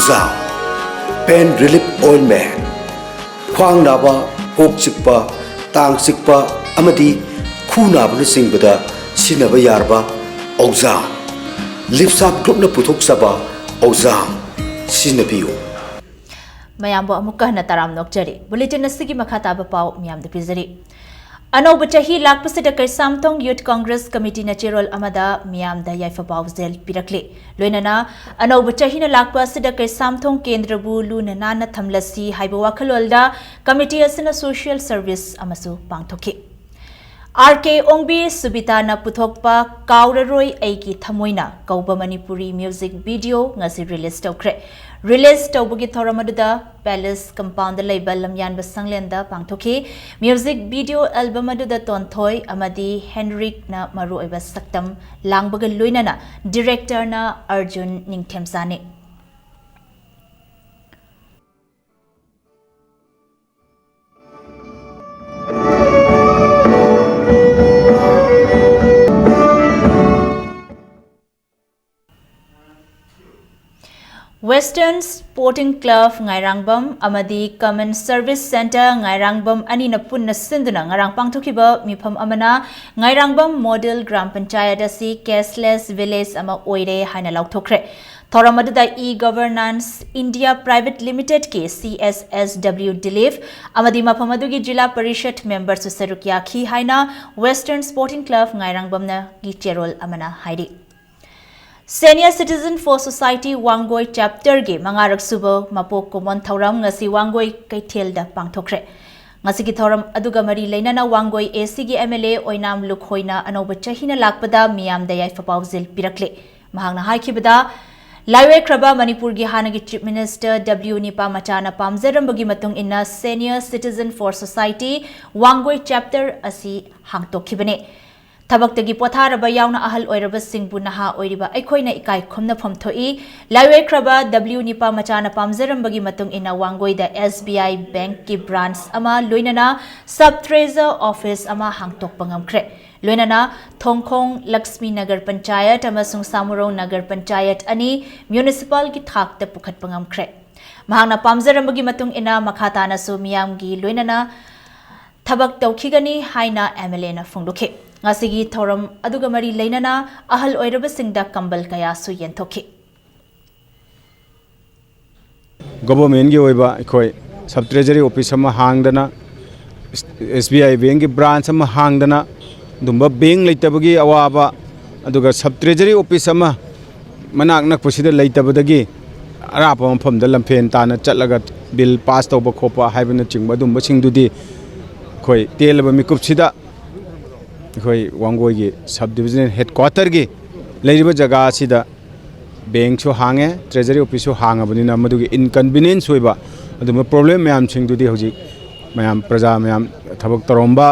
Exam, Pain Relief Ointment, ꯈ꯭ꯋꯥꯡ ꯅꯥꯕ, ꯀꯣꯛ ꯆꯤꯛꯄ, ꯇꯥꯡ ꯆꯤꯛꯄ ꯑꯃꯗꯤ ꯈꯨ ꯅꯥꯕꯅꯆꯤꯡꯕꯗ ꯁꯤꯖꯤꯟꯅꯕ ꯌꯥꯔꯕ ꯑꯣꯛꯖꯥꯝ, ꯂꯤꯞꯁꯥꯞ ꯒ꯭ꯔꯨꯞꯅ ꯄꯨꯊꯣꯛꯆꯕ ꯑꯣꯛꯖꯥꯝ ꯁꯤꯖꯤꯟꯅꯕꯤꯌꯨ꯫ ꯃꯌꯥꯝꯕꯨ ꯑꯃꯨꯛꯀ ꯍꯟꯅ ꯇꯔꯥꯝꯅ ꯑꯣꯛꯆꯔꯤ꯫ ꯕꯨꯂꯦꯇꯤꯟ ꯑꯁꯤꯒꯤ ꯃꯈꯥ ꯇꯥꯕ ꯄꯥꯎ ꯃꯤꯌꯥꯝꯗ ꯄꯤꯖꯔꯤ꯫ ꯑꯅꯧꯕ ꯆꯍꯤ ꯂꯥꯛꯄꯁꯤꯗ ꯀꯩꯁꯥꯝꯊꯣꯡ ꯌꯨꯊ ꯀꯣꯡꯒ꯭ꯔꯦꯁ ꯀꯃꯤꯇꯤꯅ ꯆꯦꯔꯣꯜ ꯑꯃꯗ ꯃꯤꯌꯥꯝꯗ ꯌꯥꯏꯐ ꯄꯥꯎꯖꯦꯜ ꯄꯤꯔꯛꯂꯤ꯫ ꯂꯣꯏꯅꯅ ꯑꯅꯧꯕ ꯆꯍꯤꯅ ꯂꯥꯛꯄ ꯑꯁꯤꯗ ꯀꯩꯁꯥꯝꯊꯣꯡ ꯀꯦꯟꯗ꯭ꯔꯕꯨ ꯂꯨꯅ ꯅꯥꯟꯅ ꯊꯝꯂꯁꯤ ꯍꯥꯏꯕ ꯋꯥꯈꯜꯂꯣꯟꯗ ꯀꯃꯤꯇꯤ ꯑꯁꯤꯅ ꯁꯣꯁꯤꯌꯦꯜ ꯁꯔꯚꯤꯁ ꯑꯃꯁꯨ ꯄꯥꯡꯊꯣꯛꯈꯤ꯫ ꯑꯥꯔ ꯀꯦ ꯑꯣꯡꯕꯤ ꯁꯨꯕꯤꯇꯥꯅ ꯄꯨꯊꯣꯛꯄ ꯀꯥꯎꯔꯔꯣꯏ ꯑꯩꯒꯤ ꯊꯃꯣꯏꯅ ꯀꯧꯕ ꯃꯅꯤꯄꯨꯔꯤ ꯃ꯭ꯌꯨꯖꯤꯛ ꯚꯤꯗꯤꯑꯣ ꯉꯁꯤ ꯔꯤꯂꯤꯖ ꯇꯧꯈ꯭ꯔꯦ꯫ ꯔꯤꯂꯤꯖ ꯇꯧꯕꯒꯤ ꯊꯧꯔꯝ ꯑꯗꯨꯗ ꯄꯦꯂꯦꯁ ꯀꯝꯄꯥꯎꯟꯗ ꯂꯩꯕ ꯂꯝꯌꯥꯟꯕ ꯁꯪꯂꯦꯟꯗ ꯄꯥꯡꯊꯣꯛꯈꯤ꯫ ꯃ꯭ꯌꯨꯖꯤꯛ ꯚꯤꯗꯤꯑꯣ ꯑꯦꯜꯕꯝ ꯑꯗꯨꯗ ꯇꯣꯟꯊꯣꯏ ꯑꯃꯗꯤ ꯍꯦꯟꯔꯤꯛꯅ ꯃꯔꯨꯑꯣꯏꯕ ꯁꯛꯇꯝ ꯂꯥꯡꯕꯒ ꯂꯣꯏꯅꯅ ꯗꯤꯔꯦꯛꯇꯔꯅ ꯑꯔꯖꯨꯟ ꯅꯤꯡꯊꯦꯝꯖꯥꯅꯤ꯫ Western Sporting Club ꯉꯥꯏꯔꯥꯡꯕꯝ ꯑꯃꯗꯤ Common Service Centre ꯉꯥꯏꯔꯥꯡꯕꯝ ꯑꯅꯤꯅ ꯄꯨꯟꯅ ꯁꯤꯟꯗꯨꯅ ꯉꯔꯥꯡ ꯄꯥꯡꯊꯣꯛꯈꯤꯕ ꯃꯤꯐꯝ ꯑꯃꯅ ꯉꯥꯏꯔꯥꯡꯕꯝ ꯃꯣꯗꯦꯜ ꯒ꯭ꯔꯥꯝ ꯄꯟꯆꯥꯌꯠ ꯑꯁꯤ cashless village ꯑꯃ ꯑꯣꯏꯔꯦ ꯍꯥꯏꯅ ꯂꯥꯎꯊꯣꯛꯈ꯭ꯔꯦ꯫ ꯊꯧꯔꯝ ꯑꯗꯨꯗ e-Governance India Private Limitedꯀꯤ C S S W Dilip ꯑꯃꯗꯤ ꯃꯐꯝ ꯑꯗꯨꯒꯤ ꯖꯤꯂꯥ ꯄꯔꯤꯁꯠ ꯃꯦꯝꯕꯔꯁꯨ ꯁꯔꯨꯛ ꯌꯥꯈꯤ ꯍꯥꯏꯅ Western Sporting Club ꯉꯥꯏꯔꯥꯡꯕꯝꯅꯒꯤ ꯆꯦꯔꯣꯜ ꯑꯃꯅ ꯍꯥꯏꯔꯤ꯫ Senior Citizen for Society Wangoi ꯆꯦꯞꯇꯔꯒꯤ ꯃꯉꯥꯔꯛ ꯁꯨꯕ ꯃꯄꯣꯛ ꯀꯨꯝꯑꯣꯟ ꯊꯧꯔꯝ ꯉꯁꯤ ꯋꯥꯡꯒꯣꯏ ꯀꯩꯊꯦꯜꯗ ꯄꯥꯡꯊꯣꯛꯈ꯭ꯔꯦ꯫ ꯉꯁꯤꯒꯤ ꯊꯧꯔꯝ ꯑꯗꯨꯒ ꯃꯔꯤ ꯂꯩꯅꯅ Wangoi A Cꯒꯤ M L A ꯑꯣꯏꯅꯥꯝ ꯂꯨꯈꯣꯏꯅ ꯑꯅꯧꯕ ꯆꯍꯤꯅ ꯂꯥꯛꯄꯗ ꯃꯤꯌꯥꯝꯗ ꯌꯥꯏꯐ ꯄꯥꯎꯖꯦꯜ ꯄꯤꯔꯛꯂꯦ꯫ ꯃꯍꯥꯛꯅ ꯍꯥꯏꯈꯤꯕꯗ, ꯂꯥꯏꯑꯣꯏꯈ꯭ꯔꯕ ꯃꯅꯤꯄꯨꯔꯒꯤ ꯍꯥꯟꯅꯒꯤ Chief Minister W ꯅꯤꯄꯥꯃꯆꯥꯅ ꯄꯥꯝꯖꯔꯝꯕꯒꯤ ꯃꯇꯨꯡ ꯏꯟꯅ Senior Citizen for Society Wangoi chapter ꯑꯁꯤ ꯍꯥꯡꯗꯣꯛꯈꯤꯕꯅꯤ꯫ ꯊꯕꯛꯇꯒꯤ ꯄꯣꯊꯥꯔꯕ ꯌꯥꯎꯅ ꯑꯍꯜ ꯑꯣꯏꯔꯕꯁꯤꯡꯕꯨ ꯅꯍꯥ ꯑꯣꯏꯔꯤꯕ ꯑꯩꯈꯣꯏꯅ ꯏꯀꯥꯏ ꯈꯨꯝꯅꯐꯝ ꯊꯣꯛꯏ꯫ ꯂꯥꯏꯋꯦꯈ꯭ꯔꯕ ꯗꯕ꯭ꯂꯤꯎ ꯅꯤꯄꯥ ꯃꯆꯥꯅ ꯄꯥꯝꯖꯔꯝꯕꯒꯤ ꯃꯇꯨꯡ ꯏꯟꯅ ꯋꯥꯡꯒꯣꯏꯗ ꯑꯦꯁ ꯕꯤ ꯑꯥꯏ ꯕꯦꯡꯛꯀꯤ ꯕ꯭ꯔꯥꯟꯆ ꯑꯃ ꯂꯣꯏꯅꯅ ꯁꯕ ꯇ꯭ꯔꯦꯖꯔ ꯑꯣꯐꯤꯁ ꯑꯃ ꯍꯥꯡꯗꯣꯛꯄ ꯉꯝꯈ꯭ꯔꯦ꯫ ꯂꯣꯏꯅꯅ ꯊꯣꯡꯈꯣꯡ ꯂꯛꯁꯃꯤ ꯅꯒꯔ ꯄꯟꯆꯥꯌꯠ ꯑꯃꯁꯨꯡ ꯁꯥꯃꯨꯔꯧ ꯅꯒꯔ ꯄꯟꯆꯥꯌꯠ ꯑꯅꯤ ꯃ꯭ꯌꯨꯅꯤꯁꯤꯄꯥꯜꯒꯤ ꯊꯥꯛꯇ ꯄꯨꯈꯠꯄ ꯉꯝꯈ꯭ꯔꯦ꯫ ꯃꯍꯥꯛꯅ ꯄꯥꯝꯖꯔꯝꯕꯒꯤ ꯃꯇꯨꯡ ꯏꯟꯅ ꯃꯈꯥ ꯇꯥꯅꯁꯨ ꯃꯤꯌꯥꯝꯒꯤ ꯂꯣꯏꯅꯅ ꯊꯕꯛ ꯇꯧꯈꯤꯒꯅꯤ ꯍꯥꯏꯅ ꯑꯦꯝ ꯑꯦꯜ ꯑꯦꯅ ꯐꯣꯡꯗꯣꯛꯈꯤ꯫ ꯉꯁꯤꯒꯤ ꯊꯧꯔꯝ ꯑꯗꯨꯒ ꯃꯔꯤ ꯂꯩꯅꯅ ꯑꯍꯜ ꯑꯣꯏꯔꯕꯁꯤꯡꯗ ꯀꯝꯕꯜ ꯀꯌꯥꯁꯨ ꯌꯦꯟꯊꯣꯛꯈꯤ꯫ ꯒꯣꯚꯔꯟꯃꯦꯟꯠꯀꯤ ꯑꯣꯏꯕ ꯑꯩꯈꯣꯏ ꯁꯕ ꯇ꯭ꯔꯦꯖꯔꯤ ꯑꯣꯐꯤꯁ ꯑꯃ ꯍꯥꯡꯗꯅ, ꯑꯦꯁ ꯕꯤ ꯑꯥꯏ ꯕꯦꯡꯛꯀꯤ ꯕ꯭ꯔꯥꯟꯆ ꯑꯃ ꯍꯥꯡꯗꯅ, ꯑꯗꯨꯝꯕ ꯕꯦꯡꯛ ꯂꯩꯇꯕꯒꯤ ꯑꯋꯥꯕ, ꯑꯗꯨꯒ ꯁꯕ ꯇ꯭ꯔꯦꯖꯔꯤ ꯑꯣꯐꯤꯁ ꯑꯃ ꯃꯅꯥꯛ ꯅꯛꯄꯁꯤꯗ ꯂꯩꯇꯕꯗꯒꯤ ꯑꯔꯥꯞꯄ ꯃꯐꯝꯗ ꯂꯝꯐꯦꯟ ꯇꯥꯅ ꯆꯠꯂꯒ ꯕꯤꯜ ꯄꯥꯁ ꯇꯧꯕ ꯈꯣꯠꯄ ꯍꯥꯏꯕꯅꯆꯤꯡꯕ ꯑꯗꯨꯝꯕꯁꯤꯡꯗꯨꯗꯤ ꯑꯩꯈꯣꯏ ꯇꯦꯜꯂꯕ ꯃꯤꯀꯨꯞꯁꯤꯗ ꯑꯩꯈꯣꯏ ꯋꯥꯡꯒꯣꯏꯒꯤ ꯁꯕ ꯗꯤꯕꯤꯖꯅꯦꯜ ꯍꯦꯗꯀ꯭ꯋꯥꯇꯔꯒꯤ ꯂꯩꯔꯤꯕ ꯖꯒꯥ ꯑꯁꯤꯗ ꯕꯦꯡꯛꯁꯨ ꯍꯥꯡꯉꯦ, ꯇ꯭ꯔꯦꯖꯔꯤ ꯑꯣꯐꯤꯁꯁꯨ ꯍꯥꯡꯉꯕꯅꯤꯅ ꯃꯗꯨꯒꯤ ꯏꯟꯀꯟꯚꯤꯅꯤꯌꯦꯟꯁ ꯑꯣꯏꯕ ꯑꯗꯨꯝꯕ ꯄ꯭ꯔꯣꯕ꯭ꯂꯦꯝ ꯃꯌꯥꯝꯁꯤꯡꯗꯨꯗꯤ ꯍꯧꯖꯤꯛ ꯃꯌꯥꯝ, ꯄ꯭ꯔꯖꯥ ꯃꯌꯥꯝ, ꯊꯕꯛ ꯇꯧꯔꯝꯕ,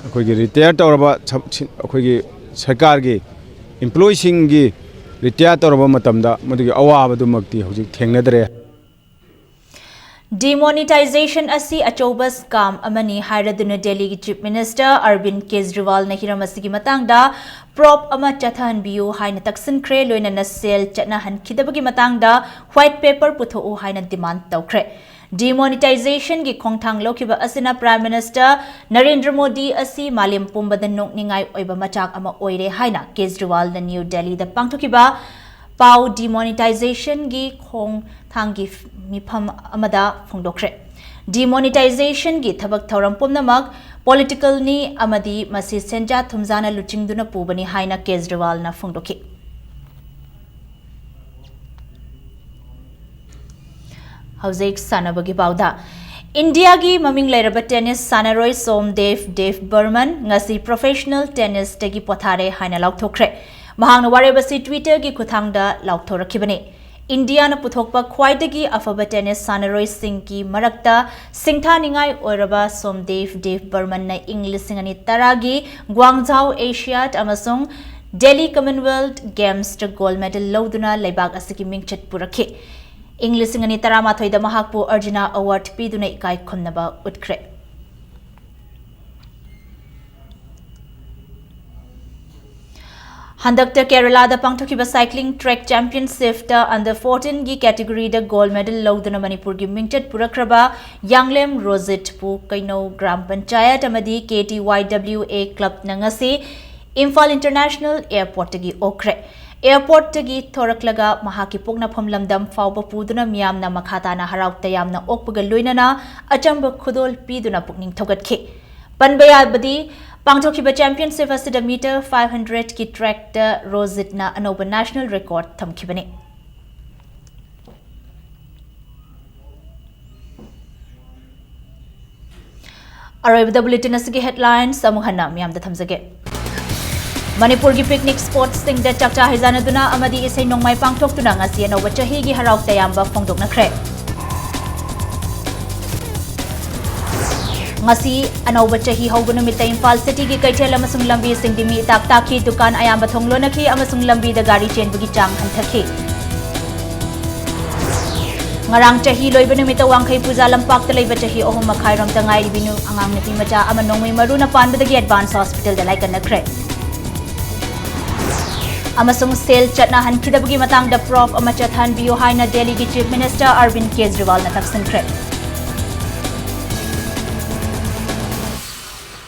ꯑꯩꯈꯣꯏꯒꯤ ꯔꯤꯇꯥꯌꯔ ꯇꯧꯔꯕ ꯁꯕ-, ꯁꯤ-, ꯑꯩꯈꯣꯏꯒꯤ ꯁꯔꯀꯥꯔꯒꯤ ꯏꯝꯄ꯭ꯂꯣꯌꯤꯁꯤꯡꯒꯤ ꯔꯤꯇꯥꯌꯔ ꯇꯧꯔꯕ ꯃꯇꯝꯗ ꯃꯗꯨꯒꯤ ꯑꯋꯥꯕꯗꯨꯃꯛꯇꯤ ꯍꯧꯖꯤꯛ ꯊꯦꯡꯅꯗ꯭ꯔꯦ꯫ ꯗꯤꯃꯣꯅꯤꯇꯥꯏꯖꯦꯁꯟ ꯑꯁꯤ ꯑꯆꯧꯕ ꯁ꯭ꯀꯥꯝ ꯑꯃꯅꯤ ꯍꯥꯏꯔꯗꯨꯅ ꯗꯦꯜꯂꯤꯒꯤ ꯆꯤꯐ ꯃꯤꯅꯤꯁꯇꯔ ꯑꯔꯕꯤꯟ ꯀꯦꯖ꯭ꯔꯤꯋꯥꯜꯅ ꯍꯤꯔꯝ ꯑꯁꯤꯒꯤ ꯃꯇꯥꯡꯗ ꯄ꯭ꯔꯣꯕ ꯑꯃ ꯆꯠꯊꯍꯟꯕꯤꯌꯨ ꯍꯥꯏꯅ ꯇꯛꯁꯤꯟꯈ꯭ꯔꯦ, ꯂꯣꯏꯅꯅ ꯁꯦꯜ ꯆꯠꯅꯍꯟꯈꯤꯗꯕꯒꯤ ꯃꯇꯥꯡꯗ ꯋꯥꯏꯠ ꯄꯦꯄꯔ ꯄꯨꯊꯣꯛꯎ ꯍꯥꯏꯅ ꯗꯤꯃꯥꯟꯗ ꯇꯧꯈ꯭ꯔꯦ꯫ ꯗꯤꯃꯣꯅꯤꯇꯥꯏꯖꯦꯁꯟꯒꯤ ꯈꯣꯡꯊꯥꯡ ꯂꯧꯈꯤꯕ ꯑꯁꯤꯅ ꯄ꯭ꯔꯥꯏꯝ ꯃꯤꯅꯤꯁꯇꯔ ꯅꯔꯦꯟꯗ꯭ꯔ ꯃꯣꯗꯤ ꯑꯁꯤ ꯃꯥꯂꯦꯝ ꯄꯨꯝꯕꯗ ꯅꯣꯛꯅꯤꯡꯉꯥꯏ ꯑꯣꯏꯕ ꯃꯆꯥꯛ ꯑꯃ ꯑꯣꯏꯔꯦ ꯍꯥꯏꯅ ꯀꯦꯖ꯭ꯔꯤꯋꯥꯜꯅ ꯅ꯭ꯌꯨ ꯗꯦꯜꯂꯤꯗ ꯄꯥꯡꯊꯣꯛꯈꯤꯕ ꯄꯥꯎ ꯗꯤꯃꯣꯅꯤꯇꯥꯏꯖꯦꯁꯟꯒꯤ ꯈꯣꯡꯊꯥꯡꯒꯤ ꯃꯤꯐꯝ ꯑꯃꯗ ꯐꯣꯡꯗꯣꯛꯈ꯭ꯔꯦ꯫ ꯗꯤꯃꯣꯅꯤꯇꯥꯏꯖꯦꯁꯟꯒꯤ ꯊꯕꯛ ꯊꯧꯔꯝ ꯄꯨꯝꯅꯃꯛ ꯄꯣꯂꯤꯇꯤꯀꯦꯜꯅꯤ ꯑꯃꯗꯤ ꯃꯁꯤ ꯁꯦꯟꯖꯥ ꯊꯨꯝꯖꯥꯅ ꯂꯨꯆꯤꯡꯗꯨꯅ ꯄꯨꯕꯅꯤ ꯍꯥꯏꯅ ꯀꯦꯖ꯭ꯔꯤꯋꯥꯜꯅ ꯐꯣꯡꯗꯣꯛꯈꯤ꯫ ꯍꯧꯖꯤꯛ ꯁꯥꯟꯅꯕꯒꯤ ꯄꯥꯎꯗ꯫ ꯏꯟꯗꯤꯌꯥꯒꯤ ꯃꯃꯤꯡ ꯂꯩꯔꯕ ꯇꯦꯅꯤꯁ ꯁꯥꯟꯅꯔꯣꯏ ꯁꯣꯝꯗꯦꯕ ꯗꯦꯕ ꯕꯔꯃꯟ ꯉꯁꯤ ꯄ꯭ꯔꯣꯐꯦꯁꯅꯦꯜ ꯇꯦꯅꯤꯁꯇꯒꯤ ꯄꯣꯊꯥꯔꯦ ꯍꯥꯏꯅ ꯂꯥꯎꯊꯣꯛꯈ꯭ꯔꯦ꯫ ꯃꯍꯥꯛꯅ ꯋꯥꯔꯦꯞ ꯑꯁꯤ ꯇ꯭ꯋꯤꯇꯔꯒꯤ ꯈꯨꯠꯊꯥꯡꯗ ꯂꯥꯎꯊꯣꯔꯛꯈꯤꯕꯅꯤ꯫ ꯏꯟꯗꯤꯌꯥꯅ ꯄꯨꯊꯣꯛꯄ ꯈ꯭ꯋꯥꯏꯗꯒꯤ ꯑꯐꯕ ꯇꯦꯅꯤꯁ ꯁꯥꯟꯅꯔꯣꯏꯁꯤꯡꯒꯤ ꯃꯔꯛꯇ ꯁꯤꯡꯊꯥꯅꯤꯡꯉꯥꯏ ꯑꯣꯏꯔꯕ ꯁꯣꯝꯗꯦꯕ ꯗꯦꯕ ꯕꯔꯃꯟꯅ ꯏꯪ ꯂꯤꯁꯤꯡ ꯑꯅꯤ ꯇꯔꯥꯒꯤ ꯒ꯭ꯋꯥꯡꯖꯥꯎ ꯑꯦꯁꯤꯌꯥꯠ ꯑꯃꯁꯨꯡ ꯗꯦꯜꯂꯤ ꯀꯃꯟꯋꯦꯜꯊ ꯒꯦꯝꯁꯇ ꯒꯣꯜꯗ ꯃꯦꯗꯜ ꯂꯧꯗꯨꯅ ꯂꯩꯕꯥꯛ ꯑꯁꯤꯒꯤ ꯃꯤꯡꯆꯠ ꯄꯨꯔꯛꯈꯤ꯫ ꯏꯪ ꯂꯤꯁꯤꯡ ꯑꯅꯤ ꯇꯔꯥꯃꯥꯊꯣꯏꯗ ꯃꯍꯥꯛꯄꯨ ꯑꯔꯖꯨꯅꯥ ꯑꯦꯋꯥꯔꯗ ꯄꯤꯗꯨꯅ ꯏꯀꯥꯏ ꯈꯨꯝꯅꯕ ꯎꯠꯈ꯭ꯔꯦ꯫ ꯍꯟꯗꯛꯇ ꯀꯦꯔꯂꯥꯗ ꯄꯥꯡꯊꯣꯛꯈꯤꯕ ꯁꯥꯏꯀ꯭ꯂꯤꯡ ꯇ꯭ꯔꯦꯛ ꯆꯦꯝꯄꯤꯌꯟꯁꯤꯞꯇ ꯑꯟꯗꯔ ꯐꯣꯔꯇꯤꯟꯒꯤ ꯀꯦꯇꯦꯒꯣꯔꯤꯗ ꯒꯣꯜꯗ ꯃꯦꯗꯜ ꯂꯧꯗꯨꯅ ꯃꯅꯤꯄꯨꯔꯒꯤ ꯃꯤꯡꯆꯠ ꯄꯨꯔꯛꯈ꯭ꯔꯕ ꯌꯥꯡꯂꯦꯝ ꯔꯣꯖꯤꯠꯄꯨ ꯀꯩꯅꯧ ꯒ꯭ꯔꯥꯝ ꯄꯟꯆꯥꯌꯠ ꯑꯃꯗꯤ ꯀꯦ ꯇꯤ ꯋꯥꯏ ꯗꯕ꯭ꯂꯤꯎ ꯑꯦ ꯀ꯭ꯂꯕꯅ ꯉꯁꯤ ꯏꯝꯐꯥꯜ ꯏꯟꯇꯔꯅꯦꯁꯅꯦꯜ ꯑꯦꯌꯔꯄꯣꯔꯠꯇꯒꯤ ꯑꯣꯛꯈ꯭ꯔꯦ꯫ ꯑꯦꯌꯔꯄꯣꯔꯠꯇꯒꯤ ꯊꯣꯔꯛꯂꯒ ꯃꯍꯥꯛꯀꯤ ꯄꯣꯛꯅꯐꯝ ꯂꯝꯗꯝ ꯐꯥꯎꯕ ꯄꯨꯗꯨꯅ ꯃꯤꯌꯥꯝꯅ ꯃꯈꯥ ꯇꯥꯅ ꯍꯔꯥꯎ ꯇꯌꯥꯝꯅ ꯑꯣꯛꯄꯒ ꯂꯣꯏꯅꯅ ꯑꯆꯝꯕ ꯈꯨꯗꯣꯜ ꯄꯤꯗꯨꯅ ꯄꯨꯛꯅꯤꯡ ꯊꯧꯒꯠꯈꯤ꯫ ꯄꯟꯕ ꯌꯥꯕꯗꯤ, ꯄꯥꯡꯊꯣꯛꯈꯤꯕ ꯆꯦꯝꯄꯤꯌꯟꯁꯤꯞ ꯑꯁꯤꯗ ꯃꯤꯇꯔ ꯐꯥꯏꯚ ꯍꯟꯗ꯭ꯔꯦꯠꯀꯤ ꯇ꯭ꯔꯦꯛꯇ ꯔꯣꯖꯤꯠꯅ ꯑꯅꯧꯕ ꯅꯦꯁꯅꯦꯜ ꯔꯦꯀꯣꯔꯗ ꯊꯝꯈꯤꯕꯅꯤ꯫ ꯑꯔꯣꯏꯕꯗ ꯕꯨꯂꯦꯇꯤꯟ ꯑꯁꯤꯒꯤ ꯍꯦꯗꯂꯥꯏꯟꯁ ꯑꯃꯨꯛ ꯍꯟꯅ ꯃꯤꯌꯥꯝꯗ ꯊꯝꯖꯒꯦ꯫ ꯃꯅꯤꯄꯨꯔꯒꯤ ꯄꯤꯛꯅꯤꯛ ꯁ꯭ꯄꯣꯠꯁꯤꯡꯗ ꯆꯥꯛꯆꯥ ꯍꯩꯖꯥꯟꯅꯗꯨꯅ ꯑꯃꯗꯤ ꯏꯁꯩ ꯅꯣꯡꯃꯥꯏ ꯄꯥꯡꯊꯣꯛꯇꯨꯅ ꯉꯁꯤ ꯑꯅꯧꯕ ꯆꯍꯤꯒꯤ ꯍꯔꯥꯎ ꯇꯌꯥꯝꯕ ꯐꯣꯡꯗꯣꯛꯅꯈ꯭ꯔꯦ꯫ ꯉꯁꯤ ꯑꯅꯧꯕ ꯆꯍꯤ ꯍꯧꯕ ꯅꯨꯃꯤꯠꯇ ꯏꯝꯐꯥꯜ ꯁꯤꯇꯤꯒꯤ ꯀꯩꯊꯦꯜ ꯑꯃꯁꯨꯡ ꯂꯝꯕꯤꯁꯤꯡꯗꯤ ꯃꯤ ꯏꯇꯥꯛ ꯇꯥꯛꯈꯤ, ꯗꯨꯀꯥꯟ ꯑꯌꯥꯝꯕ ꯊꯣꯡ ꯂꯣꯟꯅꯈꯤ ꯑꯃꯁꯨꯡ ꯂꯝꯕꯤꯗ ꯒꯥꯔꯤ ꯆꯦꯟꯕꯒꯤ ꯆꯥꯡ ꯍꯟꯊꯈꯤ꯫ ꯉꯔꯥꯡ ꯆꯍꯤ ꯂꯣꯏꯕ ꯅꯨꯃꯤꯠꯇ ꯋꯥꯡꯈꯩ ꯄꯨꯖꯥ ꯂꯝꯄꯥꯛꯇ ꯂꯩꯕ ꯆꯍꯤ ꯑꯍꯨꯝ ꯃꯈꯥꯏꯔꯣꯝꯇ ꯉꯥꯏꯔꯤꯕꯤ ꯅꯨ-, ꯑꯉꯥꯡ ꯅꯨꯄꯤ ꯃꯆꯥ ꯑꯃ ꯅꯣꯡꯃꯩ ꯃꯔꯨꯅ ꯄꯥꯟꯕꯗꯒꯤ ꯑꯦꯗꯚꯥꯟꯁ ꯍꯣꯁꯄꯤꯇꯥꯜꯗ ꯂꯥꯏꯀꯠꯅꯈ꯭ꯔꯦ꯫ ꯑꯃꯁꯨꯡ ꯁꯦꯜ ꯆꯠꯅꯍꯟꯈꯤꯗꯕꯒꯤ ꯃꯇꯥꯡꯗ ꯄ꯭ꯔꯨꯐ ꯑꯃ ꯆꯠꯍꯟꯕꯤꯌꯨ ꯍꯥꯏꯅ ꯗꯦꯜꯂꯤꯒꯤ ꯆꯤꯐ ꯃꯤꯅꯤꯁꯇꯔ ꯑꯔꯕꯤꯟꯗ ꯀꯦꯖꯔꯤꯋꯥꯜꯅ ꯇꯛꯁꯤꯟꯈ꯭ꯔꯦ꯫